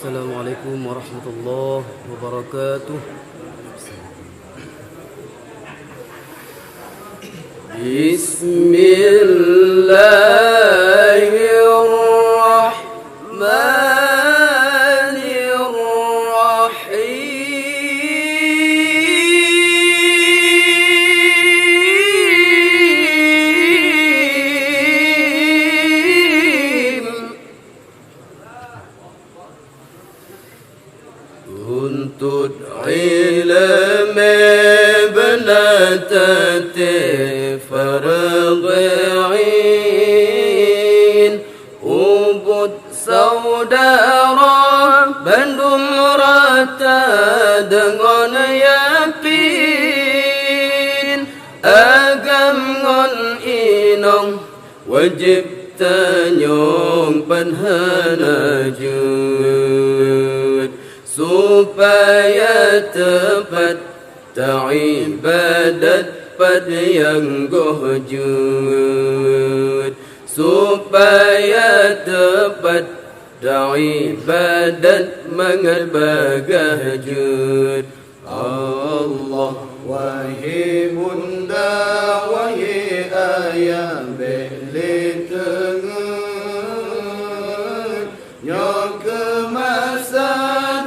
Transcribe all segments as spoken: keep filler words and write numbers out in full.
Assalamualaikum warahmatullahi wabarakatuh. Bismillahirrahmanirrahim. Untut ileumé beuna teuté fardhu ain, ubit syedara bandum rata deungon yakin, agam ngon inong wajéb tanyong, pan hana jeuet, supaya teupat taibadat pat nyang goh jeuet, supaya teupat taibadat mangat bagaih jeuet. Allah, wahé bunda, wahé ayah, bék lé teungeut. Nyoe keuh masa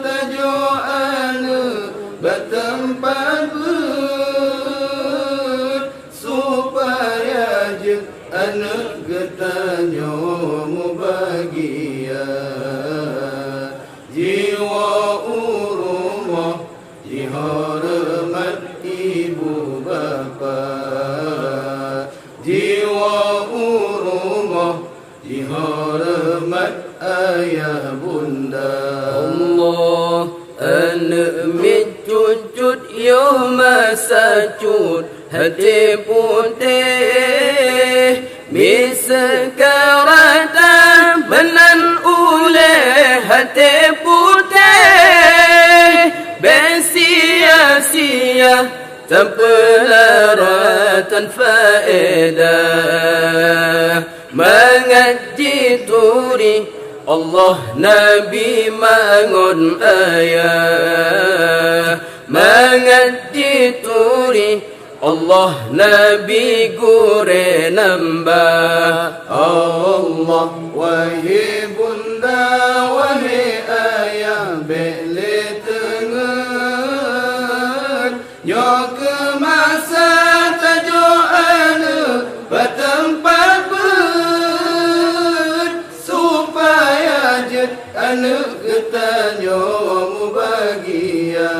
tajok aneuk bak teumpat beuet, supaya jeuet aneuk geutanyoe mubagia. Jiwoe u rumoh jihoreumat ibu bapak, jiwoe u rumoh jihoreumat ayah bunda. Allah, aneuk miet cut-cut yoh masa cut, até putéh, miseue ka rata meunan ulée até putéh, bék sia-sia tapeulara tan faedah. Mangat jituri Allah Nabi mangon ayah, mangat jituri Allah Nabi gurée nambah. Allah, wahé bunda, wahé ayah, bék lé teungeut. Nyoe keuh masa tajok aneuk bak teumpat beuet, supaya jeuet aneuk geutanyoe mubagia.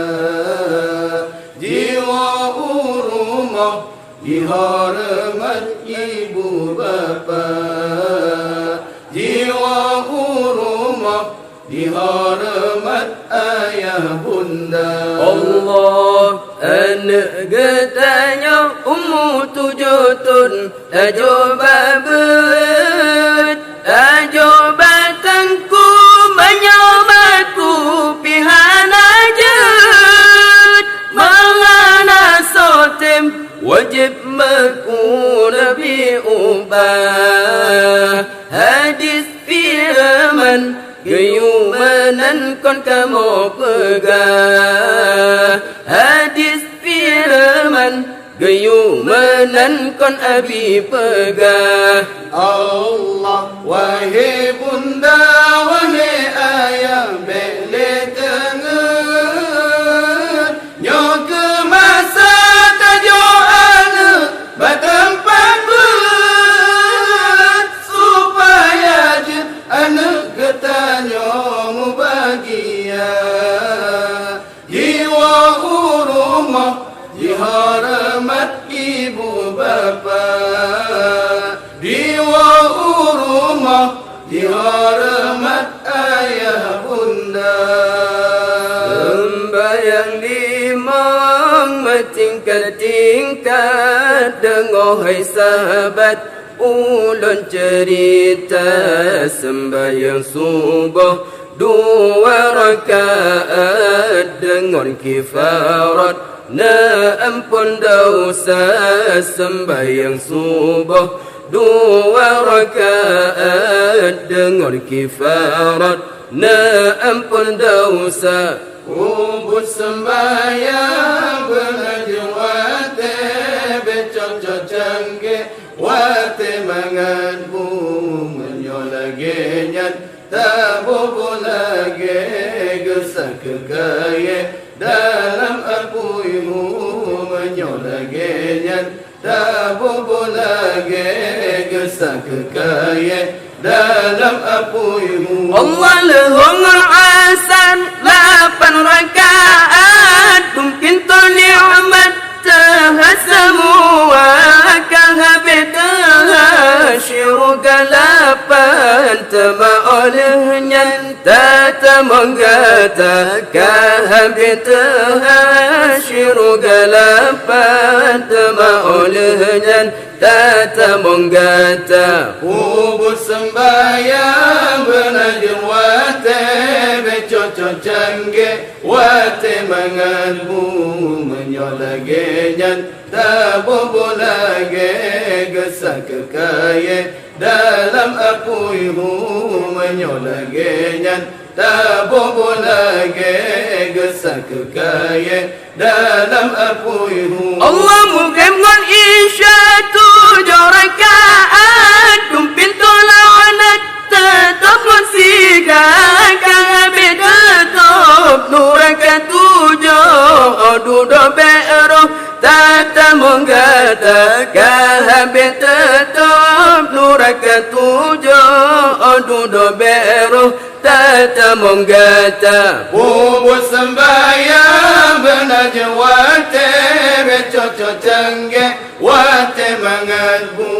Jiwoe u rumoh jihoreumat ibu bapak, jiwoe u rumoh jihoreumat ayah bunda. Allah, aneuk geutanyoe umu tujoh thon, tajok bak beuet, tajok bak teungku, meunyoe meutu pih hana jeuet, meungan asoe tem wajéb meukeue Nabi ubah. Hadis firman geuyue meunan kon kamoe peugah, hadis firman geuyue meunan kon Abi peugah. Allah, wahé bunda, wahé ayah, bék lé teungeut. Nyoe keuh masa tajok aneuk bak teumpat beuet, supaya jeuet aneuk geutanyoe mubagia. Jiwoe u rumoh jihoreumat ibu bapak, jiwoe u rumoh jihoreumat ayah bunda. Seumbahyang limong meutingkat-tingkat, deungoe hai sahabat ulôn ceurita. Seumbahyang suboh dua rakaat deungon kifarat na amphon desya. Seumbahyang suboh dua rakaat deungon kifarat Neuamphon desya. Ubit seumbahyang beunajeueng watée bék cocok canggéh, watée mangat bu. Meunyoe lagée nyan, taboh-boh lagée geusa keu kayée dalam apui hu. Meunyoe lagée nyan, taboh-boh lagée geusa keu kayée dalam apui hu. Allah leuhong ngon asar lapan rakaat, dum pintoe nikmat teuhah seumua ka habéh teuhah syeuruga lapan. Teuma óh lheueh nyan tatamong gata, ka habéh teuhah syeuruga lapan. Teuma óh lheueh nyan tatamong gata. Ubit seumbahyang beunajeueng watée bék cocok canggéh, watée mangat bu. Meunyoe lagée nyan, taboh-boh lagée geusa keu kayée dalam apui hu. Meunyoe lagée nyan, taboh-boh lagée geusa keu kayée dalam apui hu. Allah muphom ngon isya tujoh rakaat, dum pintoe lawan teutôb ngon siga ka habéh teutôb. Nuraka tujoh, óh dudoe bék roh, tatamong gata ka habéh teutôb. Nuraka tujoh, óh dudoe bék roh, tatamong gata. Ubit seumbahyang beunajeueng watée bék cocok canggéh, watée mangat bu.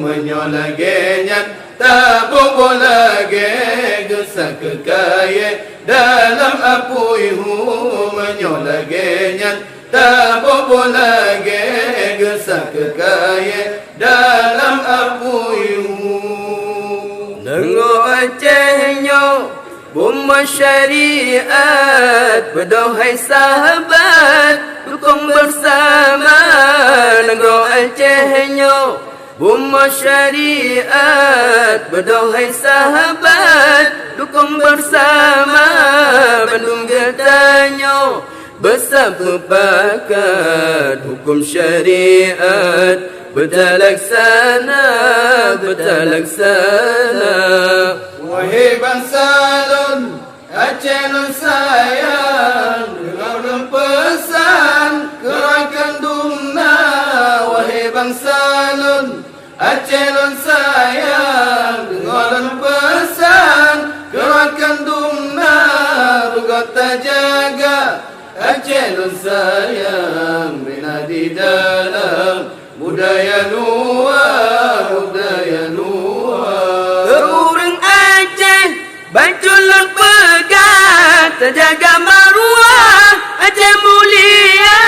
Meunyoe lagée nyan, taboh-boh lagée geusa keu kayée dalam apui hu. Meunyoe lagée nyan, taboh-boh lagée geusa keu kayée dalam apui hu. Nanggroe Aceh nyoe bumoe syariat, beudôh hai sahabat dukong beusama. Nanggroe Aceh nyoe bumoe syariat, beudôh hai sahabat dukong beusama. Bandum geutanyoe beusapeupakat, huköm syariat beutalaksana, beutalaksana. Wahé bansa lôn, Aceh lôn sayang, deungoe lôn peusan keu rakan dumna. Wahé bansa lôn, Aceh lôn sayang, deungoe lôn peusan keu rakan dumna. Beugöt tajaga Aceh lôn sayang, bina di dalam budaya luwa, budaya luwa. Keu ureuëng Aceh, bacut lôn peugah, tajaga maruah Aceh mulia.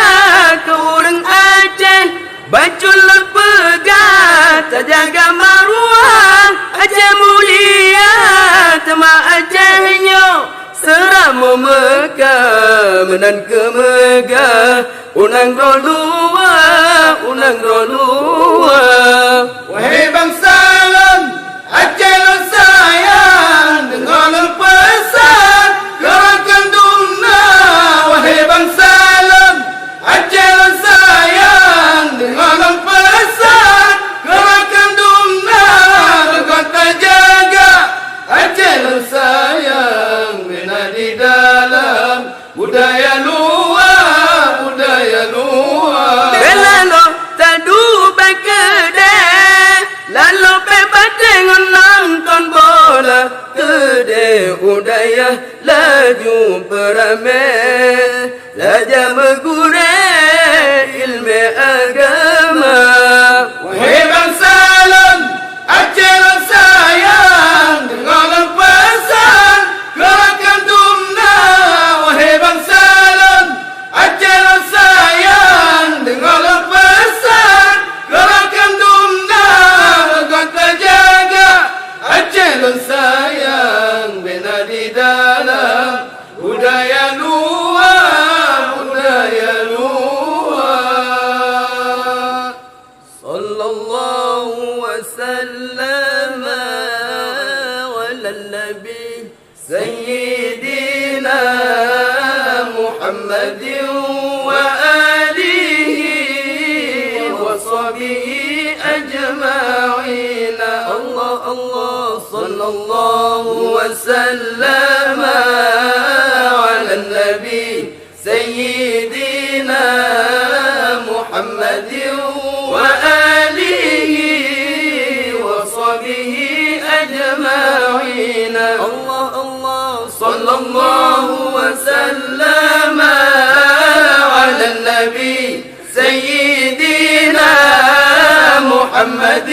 Keu ureuëng Aceh, bacut lôn peugah, tajaga maruah Aceh mulia. Teuma Aceh nyoe seuramoe meuka, meunan keuh meugah u nanggroe luwa, u nanggroe luwa. Wahé bansa lôn, Aceh lôn sayang, deungoe lôn peusan keu rakan dumna. Wahé bansa lôn, Aceh lôn sayang, deungoe lôn peusan keu rakan dumna. Beugöt tajaga Aceh lôn sayang, bina di dalam budaya luwa, budaya luwa. Bela lôn taduek bak keudée, lalu pih batée ngon nonton bola. Keudée u dayah laju peuramé, tajak meugurée iéleumé agama. Wahé bansa lôn, Aceh lôn sayang, deungoe lôn peusan keu rakan dumna. Wahé bansa lôn, Aceh lôn sayang, deungoe lôn peusan keu rakan dumna. Beugöt tajaga Aceh lôn sayang, bina di dalam budaya luwa, budaya luwa. Sallallahu wasallam ala nabi سيدنا محمد وآله وصحبه أجمعين. الله، الله، صلى الله وسلم على النبي سيدنا محمد وآله وصحبه أجمعين. الله، الله، صلى الله وسلم على النبي سيدنا محمد